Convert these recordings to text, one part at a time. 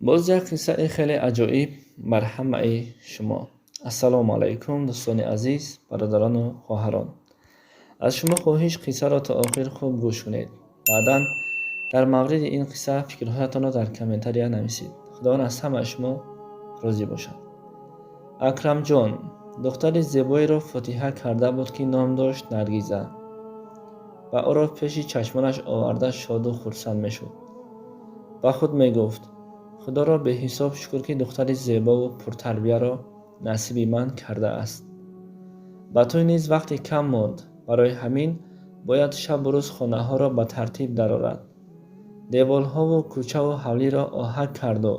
Боз як қиссаи хеле аҷоиб бар ҳамаи шумо. Ассалому алайкум, дӯстони азиз, бародарону хоҳарон. Аз шумо хоҳиш, қиссаро то охир хуб гӯш кунед. Баъдан дар мавриди ин қисса фикрҳоятонро дар комментария нависед. Худованд аз ҳамаи шумо розӣ бошад. Акрамҷон духтари зебоеро фотиҳа карда буд, ки ном дошт Наргиза, ва ӯро пеши чашмонаш оварда шоду хурсанд мешуд. Ба худ мегуфт: «Худоро беҳисоб шукр, ки духтари зебову пуртарбияро насиби ман кардааст. Ба тӯй низ вақти кам монд, барои ҳамин бояд шабу рӯз хонаҳоро ба тартиб дарорад». Деворҳову кӯчаву ҳавлиро оҳак карду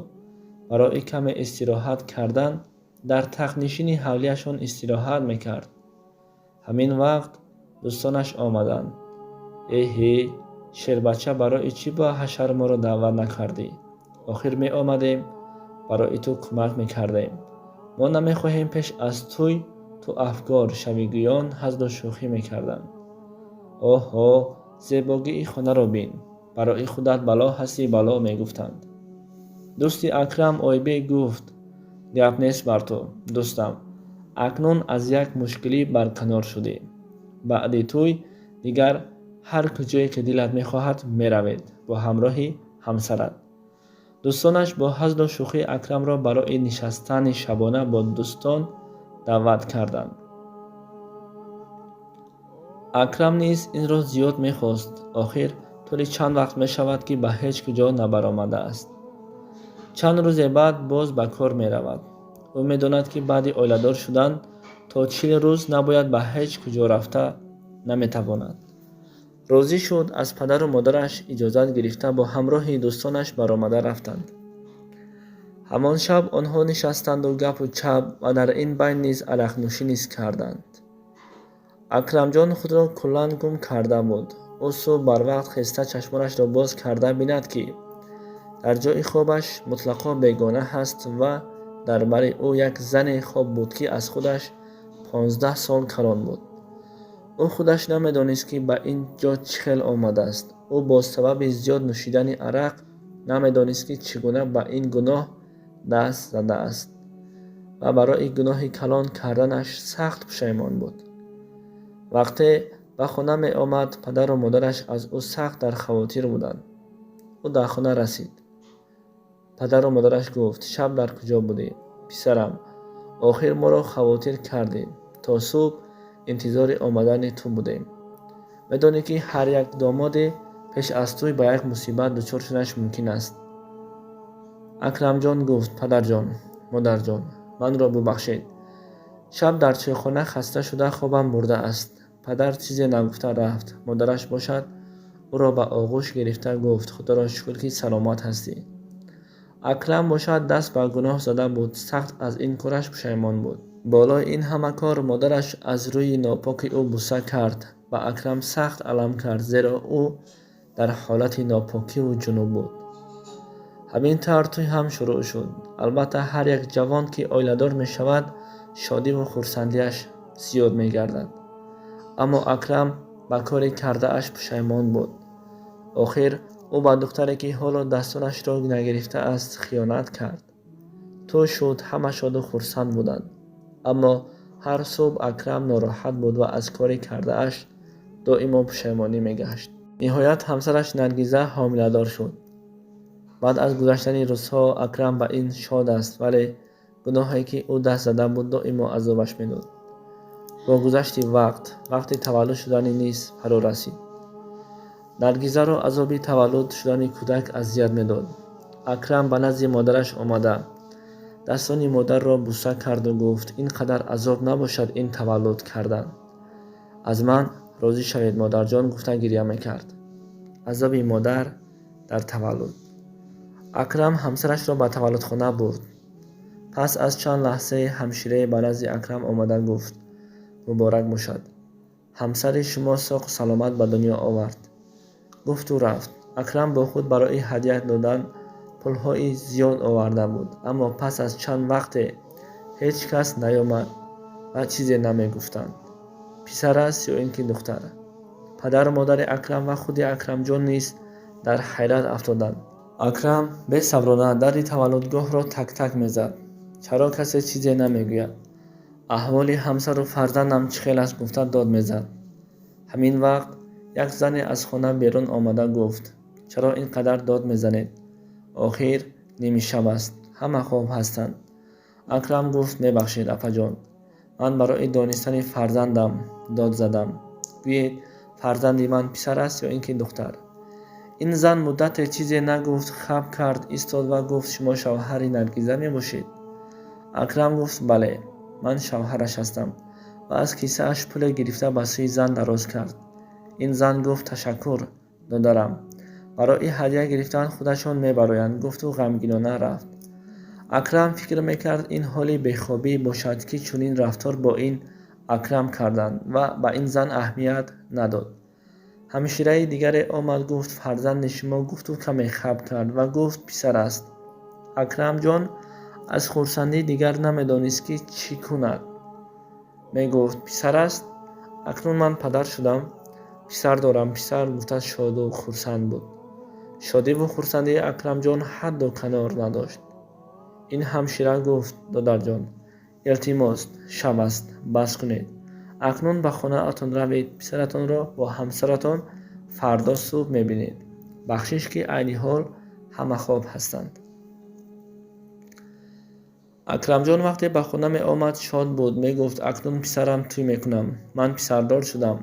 барои каме истироҳат кардан дар тахтнишини ҳавлиашон истироҳат мекард. Ҳамин вақт дӯстонаш омаданд. «Эҳе, шербача, барои чӣ ба ҳашар моро даъват накардӣ? Охир меомадем, барои ту кӯмак мекардем. Мо намехоҳем, пеш аз тӯй ту афгор шавӣ», гӯён ҳазлу шӯхӣ мекарданд. «Оҳо, зебогии хонаро бин, барои худат бало ҳастӣ, бало», мегуфтанд. Дӯсти Акрам Ойбек гуфт: «Гап нест бар ту, дӯстам, акнун аз як мушкилӣ барканор шудӣ. Баъди тӯй дигар ҳар куҷое ки дилат мехоҳад, меравед бо ҳамроҳи ҳамсарат». Дӯстонаш бо ҳазлу шӯхӣ Акрамро барои нишастани шабона бо дӯстон даъват карданд. Акрам низ инро зиёд мехост. Охир тӯли чанд вақт мешавад, ки ба ҳеҷ куҷо набаромадааст. Чанд рӯзе баъд боз ба кор меравад. Ӯ медонад, ки баъди оиладор шудан то 40 рӯз набояд ба ҳеҷ куҷо рафта наметавонад. Розӣ шуд, аз падару модараш иҷозат гирифта, бо ҳамроҳи дӯстонаш баромада рафтанд. Ҳамон шаб онҳо нишастанду гапу чап ва дар ин байн низ арақнӯшӣ низ карданд. Акрамҷон худро куллан гум карда буд. Ӯ субҳ барвақт хеста, чашмонашро боз карда бинад, ки дар ҷои хобаш мутлақо бегона ҳаст ва дар бари ӯ як зане хоб буд, ки аз худаш 15 сол калон буд. Ӯ худаш намедонист, ки ба ин ҷо чӣ хел омадааст. Ӯ бо сабаби зиёд нӯшидани арақ намедонист, ки чӣ гуна ба ин гуноҳ даст задааст, ва барои гуноҳи калон карданаш сахт пушаймон буд. Вақте ба хона меомад, падару модараш аз ӯ сахт дар хавотир буданд. Ӯ дар хона расид. Падару модараш гуфт: «Шаб дар куҷо будӣ, писарам? Охир моро хавотир кардӣ, то субҳ интизори омадани ту будем. Медонӣ, ки ҳар як домоде пеш аз тӯй ба як мусибат дучор шуданаш мумкин аст». Акрамҷон гуфт: «Падарҷон, модарҷон, манро бубахшед. Шаб дар чойхона хаста шуда, хобам бурдааст». Падар чизе нагуфта рафт. Модараш бошад, ӯро ба оғӯш гирифта гуфт: «Худоро шукр, ки саломат ҳастӣ». Акрам бошад, даст ба гуноҳ зада буд, сахт аз ин кораш пушаймон буд. Болои ин ҳама кор модараш аз рӯи нопоки ӯ буса кард. Ба Акрам сахт алам кард, зеро ӯ дар ҳолати нопокиву ҷунуб буд. Ҳамин тавр тӯй ҳам шурӯъ шуд. Албатта, ҳар як ҷавон, ки оиладор мешавад, шодиву хурсандиаш зиёд мегардад. Аммо Акрам ба кори кардааш пушаймон буд. Охир ӯ ба духтаре, ки ҳоло дастонашро нагирифтааст, хиёнат кард. Тӯй шуд, ҳама шоду хурсанд буданд. Аммо ҳар субҳ Акрам нороҳат буд ва аз кори кардааш доимо пушаймонӣ мегашт. Ниҳоят ҳамсараш Наргиза ҳомиладор шуд. Баъд аз гузаштани рӯзҳо Акрам ба ин шод аст, вале гуноҳе, ки ӯ даст зада буд, доимо азобаш медод. Бо гузашти вақт вақти таваллуд шудани низ фаро расид. Наргизаро азоби таваллуд шудани кӯдак азият медод. Акрам ба назди модараш омада, дастони модарро буса карду гуфт: «Ин қадар азоб набошад ин таваллуд кардан. Аз ман розӣ шавед, модарҷон», гуфта гиря мекард. Азоби модар дар таваллуд. Акрам ҳамсарашро ба таваллудхона бурд. Пас аз чанд лаҳзае ҳамширае ба назди Акрам омада гуфт: «Муборак бошад, ҳамсари шумо соғу саломат ба дунё овард», гуфту рафт. Акрам бо худ барои ҳадя додан пулҳои зиёд оварда буд, аммо пас аз чанд вақте ҳеҷ кас наёмад ва чизе намегуфтанд, писар аст ё ин ки духтар. Падару модари Акрам ва худи Акрамҷон низ дар ҳайрат афтоданд. Акрам бесаброна дари таваллудгоҳро так-так мезад. Чаро касе чизе намегӯяд? Аҳволи ҳамсару фарзандам чӣ хел аст, гуфта дод мезад. Ҳамин вақт як зане аз хона берун омада гуфт: чаро ин қадар дод мезанед? Охир нимшаб аст, ҳама хоб ҳастанд. Акрам гуфт: мебахшед, апаҷон, ман барои донистани фарзандам дод задам. Гӯед, фарзанди ман писар аст ё ин ки духтар? Ин зан муддате чизе нагуфт, хаб кард, истод ва гуфт: шумо шавҳари Наргиза мебошед? Акрам гуфт: бале, ман шавҳараш ҳастам, ва аз кисааш пуле гирифта ба сӯи зан дароз кард. Ин зан гуфт: ташаккур, додарам, барои ҳадя гирифтан худашон мебароянд, гуфту ғамгинона рафт. Акрам фикр мекард, ин ҳоли бехобӣ бошад, ки чунин рафтор бо ин Акрам карданд, ва ба ин зан аҳамият надод. Ҳамшираи дигаре омад, гуфт: фарзанди шумо, гуфту каме хаб кард ва гуфт: писар аст. Акрамҷон аз хурсандӣ дигар намедонист, ки чӣ кунад. Мегуфт: писар аст, акнун ман падар шудам, писар дорам, писар, гуфта шоду хурсанд буд. Шодиву хурсандии Акрамҷон ҳадду канор надошт. Ин ҳамшира гуфт: додарҷон, илтимос, шаб аст, бас кунед. Акнун ба хонаатон равед, писаратонро бо ҳамсаратон фардо субҳ мебинед. Бахшиш, ки айни ҳол ҳама хоб ҳастанд. Акрамҷон вақте ба хона меомад, шод буд. Мегуфт: акнун писарам тӯй мекунам, ман писардор шудам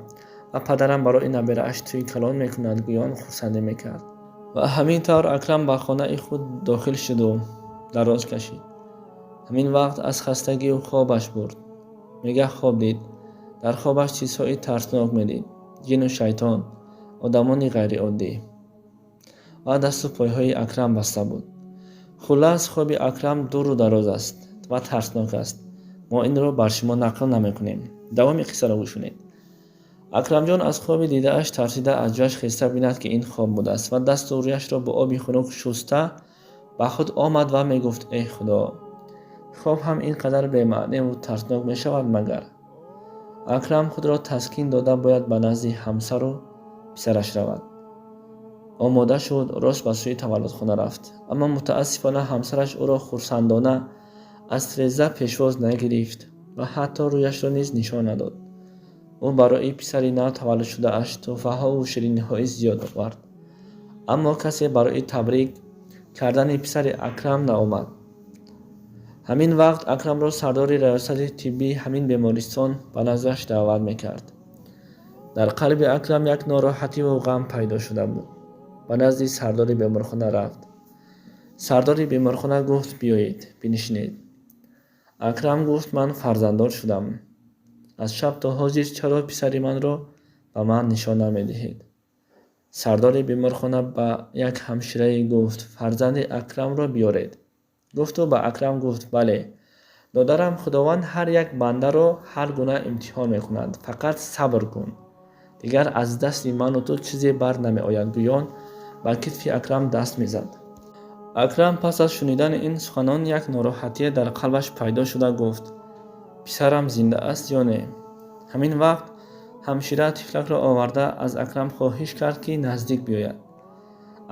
ва падарам барои наберааш тӯи калон мекунад, гӯён хурсандӣ мекард. Ва ҳамин тавр Акрам ба хонаи худ дохил шуду дароз кашид. Ҳамин вақт аз хастагию хобаш бурд. Мегаҳ хоб дид. Дар хобаш чизҳои тарснок медид: ҷину шайтон, одамони ғайриоддӣ. Ва дасту пойҳои Акрам баста буд. Хуллас, хоби Акрам дуру дароз аст ва тарснок аст. Мо инро бар шумо нақл намекунем. Давоми қиссаро гӯш кунед. Акрамҷон аз хоби дидааш тарсида аз ҷояш хеста бинад, ки ин хоб будааст, ва дасту рӯяшро бо оби хунук шуста ба худ омад ва мегуфт: эй Худо, хоб ҳам ин қадар бемаъневу тарснок мешавад магар? Акрам худро таскин дода бояд ба назди ҳамсару писараш равад. Омода шуд, рост ба сӯи таваллудхона рафт. Аммо мутаассифона ҳамсараш ӯро хурсандона аз треза пешвоз нагирифт ва ҳатто рӯяшро низ нишон надод. Ӯ барои писари нав таваллудшудааш тӯҳфаҳову шириниҳои зиёд овард. Аммо касе барои табрик кардани писари Акрам наомад. Ҳамин вақт Акрамро сардори раёсати тиббии ҳамин бемористон ба наздаш даъват мекард. Дар қалби Акрам як нороҳативу ғам пайдо шуда буд. Ба назди сардори беморхона рафт. Сардори беморхона гуфт: биёед, бинишинед. Акрам гуфт: ман фарзанддор шудам. Аз шаб то ҳозир чаро писари манро ба ман нишон намедиҳед? Сардори беморхона ба як ҳамширае гуфт: фарзанди Акрамро биёред. Гуфту ба Акрам гуфт: бале, додарам, Худованд ҳар як бандаро ҳар гуна имтиҳон мекунад, фақат сабр кун. Дигар аз дасти ману ту чизе бар намеояд, гӯён ба китфи Акрам даст мезад. Акрам пас аз шунидани ин суханон як нороҳатие дар қалбаш пайдо шуда гуфт: писарам зинда аст ё не? Ҳамин вақт ҳамшира тифлакро оварда аз Акрам хоҳиш кард, ки наздик биёяд.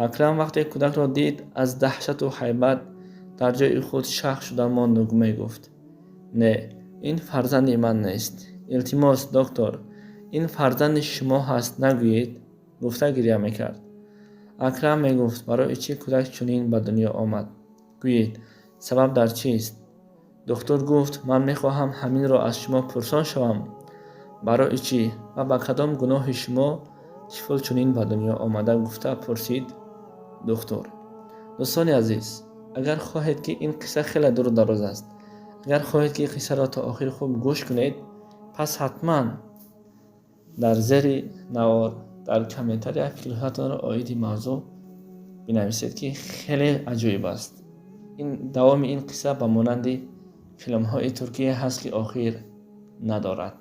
Акрам вақте кӯдакро дид, аз даҳшату ҳайбат дар ҷои худ шах шуда монду мегуфт: не, ин фарзанди ман нест. Илтимос, доктор, ин фарзанди шумо ҳаст, нагӯед, гуфта гиря мекард. Акрам мегуфт: барои чӣ кӯдак чунин ба дунё омад? Гӯед, сабаб дар чист? Духтур гуфт: ман мехоҳам ҳаминро аз шумо пурсон шавам. Барои чӣ ва ба кадом гуноҳи шумо тифл чунин ба дунё омада, гуфта пурсид духтур. Дӯстони азиз, агар хоҳед, ки ин қисса хеле дуру дароз аст, агар хоҳед, ки қиссаро то охир хуб гӯш кунед, пас ҳатман дар зери навор дар комментария фикрҳоятонро оиди мавзӯъ бинависед, ки хеле аҷоиб аст. Ин давоми ин қисса ба монанди филмҳои Туркия ҳаст, ки охир надорад.